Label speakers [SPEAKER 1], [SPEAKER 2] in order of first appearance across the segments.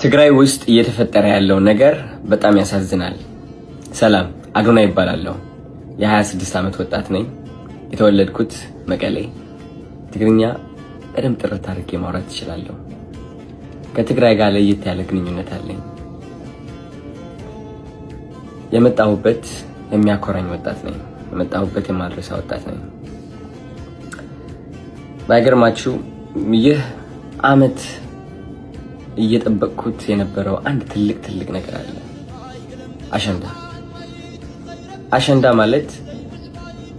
[SPEAKER 1] ትግራይ ውስጥ እየተፈጠረ ያለው ነገር በጣም ያሳዝናል። ሰላም፣ አዶናይ እባላለሁ። የ26 ዓመት ወጣት ነኝ። የተወለድኩት መቀሌ። ትግርኛ በደንብ ጥርት አድርጌ ማውራት እችላለሁ። ከትግራይ ጋር ለየት ያለ ግንኙነት አለኝ። የመጣሁበት የሚያኮራኝ ወጣት ነኝ። የመጣሁበት የማልረሳ ወጣት ነኝ። ባይገርማችሁ ይህ አመት እየጠበቅኩት የነበረው አንድ ትልቅ ትልቅ ነገር አለ። አሸንዳ። አሸንዳ ማለት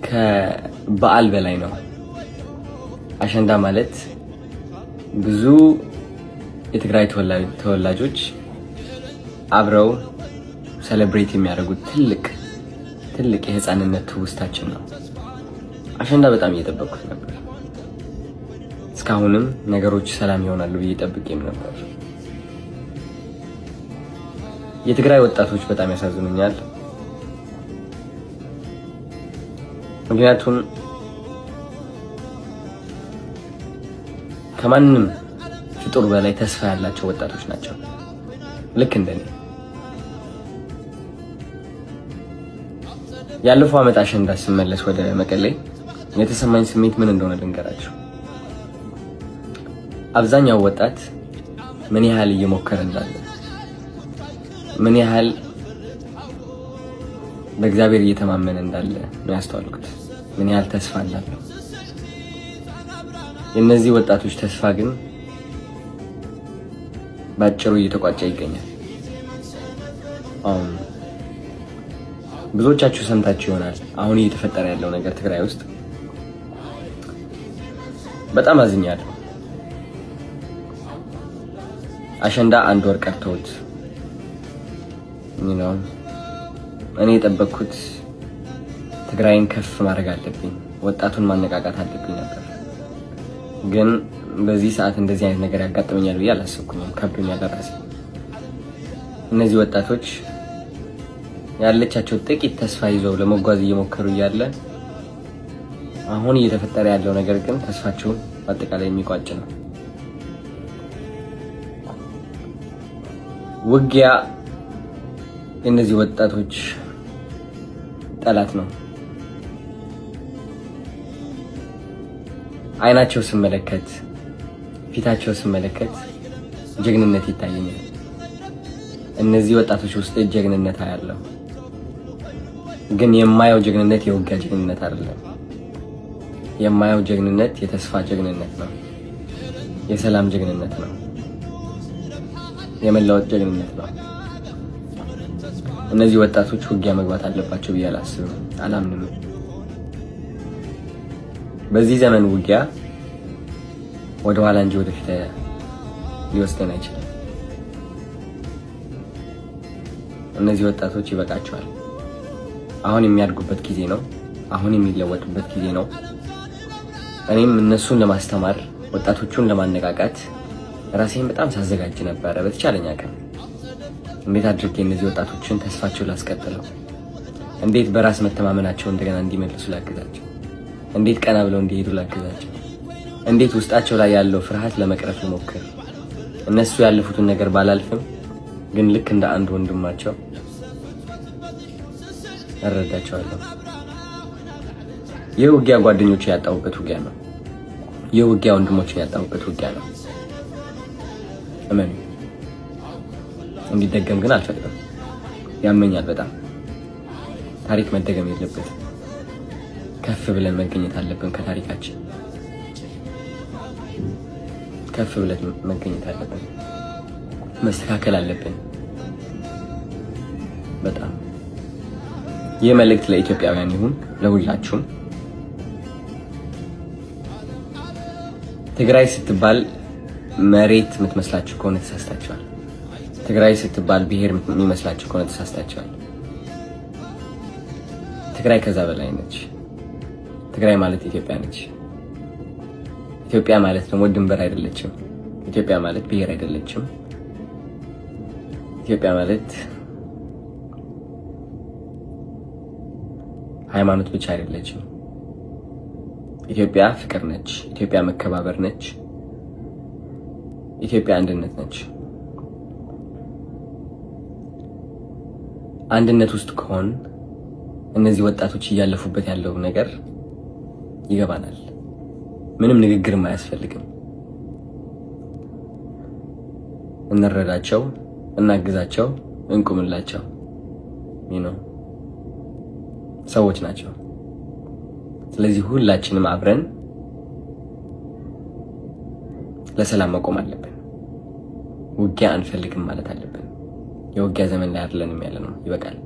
[SPEAKER 1] ከበዓል በላይ ነው። አሸንዳ ማለት ብዙ የትግራይ ተወላጆች አብረው celebrate የሚያደርጉት ትልቅ ትልቅ የህፃንነት ትውስታችን ነው። አሸንዳ በጣም እየጠበቅኩት ነበር። እስካሁንም ነገሮች ሰላም ይሆናሉ ብዬ ጠብቄም ነበር። የትግራይ ወጣቶች በጣም ያሳዝኑኛል። ምክንያቱም ከማንም ፍጡር በላይ ተስፋ ያላቸው ወጣቶች ናቸው። ልክ እንደኔ። ያለፈው ዓመት አሸንዳ ስመለስ ወደ መቀሌ የተሰማኝ ስሜት ምን እንደሆነ ልንገራችሁ። አብዛኛው ወጣት ምን ያህል እየሞከረ እንዳለ፣ ምን ያህል በእግዚአብሔር እየተማመነ እንዳለ ነው ያስተዋልኩት። ምን ያህል ተስፋ እንዳለው። የእነዚህ ወጣቶች ተስፋ ግን በአጭሩ እየተቋጨ ይገኛል። ብዙዎቻችሁ ሰምታችሁ ይሆናል አሁን እየተፈጠረ ያለው ነገር ትግራይ ውስጥ። በጣም አዝኛለሁ። አሸንዳ አንድ ወር ቀርቶት ነው። እኔ የጠበቅኩት ትግራይን ከፍ ማድረግ አለብኝ፣ ወጣቱን ማነቃቃት አለብኝ ነበር። ግን በዚህ ሰዓት እንደዚህ አይነት ነገር ያጋጥመኛል ብዬ አላሰብኩኝም። ከብዶኛል ራሴ። እነዚህ ወጣቶች ያለቻቸው ጥቂት ተስፋ ይዘው ለመጓዝ እየሞከሩ እያለ አሁን እየተፈጠረ ያለው ነገር ግን ተስፋቸውን በአጠቃላይ የሚቋጭ ነው። ውጊያ የእነዚህ ወጣቶች ጠላት ነው። አይናቸው ስመለከት፣ ፊታቸው ስመለከት ጀግንነት ይታየኛል። እነዚህ ወጣቶች ውስጥ ጀግንነት አያለሁ። ግን የማየው ጀግንነት የውጊያ ጀግንነት አይደለም። የማየው ጀግንነት የተስፋ ጀግንነት ነው። የሰላም ጀግንነት ነው። የመለወጥ ጀግንነት ነው። እነዚህ ወጣቶች ውጊያ መግባት አለባቸው ብዬ አላስብም፣ አላምንም። በዚህ ዘመን ውጊያ ወደ ኋላ እንጂ ወደፊት ሊወስደን አይችልም። እነዚህ ወጣቶች ይበቃቸዋል። አሁን የሚያድጉበት ጊዜ ነው። አሁን የሚለወጡበት ጊዜ ነው። እኔም እነሱን ለማስተማር ወጣቶቹን ለማነቃቃት ራሴን በጣም ሳዘጋጅ ነበረ። በተቻለኝ አቅም እንዴት አድርጌ እነዚህ ወጣቶችን ተስፋቸው ላስቀጥለው፣ እንዴት በራስ መተማመናቸው እንደገና እንዲመልሱ ላግዛቸው፣ እንዴት ቀና ብለው እንዲሄዱ ላግዛቸው፣ እንዴት ውስጣቸው ላይ ያለው ፍርሃት ለመቅረፍ ልሞክር። እነሱ ያለፉትን ነገር ባላልፍም ግን ልክ እንደ አንድ ወንድማቸው እረዳቸዋለሁ። ይህ ውጊያ ጓደኞች ያጣሁበት ውጊያ ነው። ይህ ውጊያ ወንድሞችን ያጣሁበት ውጊያ ነው። እመኑ። እንዲደገም ግን አልፈቅድም። ያመኛል በጣም። ታሪክ መደገም የለበትም። ከፍ ብለን መገኘት አለብን። ከታሪካችን ከፍ ብለን መገኘት አለብን። መስተካከል አለብን በጣም። ይህ መልእክት ለኢትዮጵያውያን ይሁን ለሁላችሁም። ትግራይ ስትባል መሬት የምትመስላችሁ ከሆነ ተሳስታችኋል። ትግራይ ስትባል ብሔር የሚመስላችሁ ከሆነ ተሳስታችኋል። ትግራይ ከዛ በላይ ነች። ትግራይ ማለት ኢትዮጵያ ነች። ኢትዮጵያ ማለት ደግሞ ድንበር አይደለችም። ኢትዮጵያ ማለት ብሔር አይደለችም። ኢትዮጵያ ማለት ሃይማኖት ብቻ አይደለችም። ኢትዮጵያ ፍቅር ነች። ኢትዮጵያ መከባበር ነች። ኢትዮጵያ አንድነት ነች። አንድነት ውስጥ ከሆን እነዚህ ወጣቶች እያለፉበት ያለው ነገር ይገባናል። ምንም ንግግርም አያስፈልግም። እንረዳቸው፣ እናግዛቸው፣ እንቁምላቸው። ሰዎች ናቸው። ስለዚህ ሁላችንም አብረን ለሰላም መቆም አለብን። ውጊያ አንፈልግም ማለት አለብን። የውጊያ ዘመን ላይ አይደለንም ያለ ነው። ይበቃል።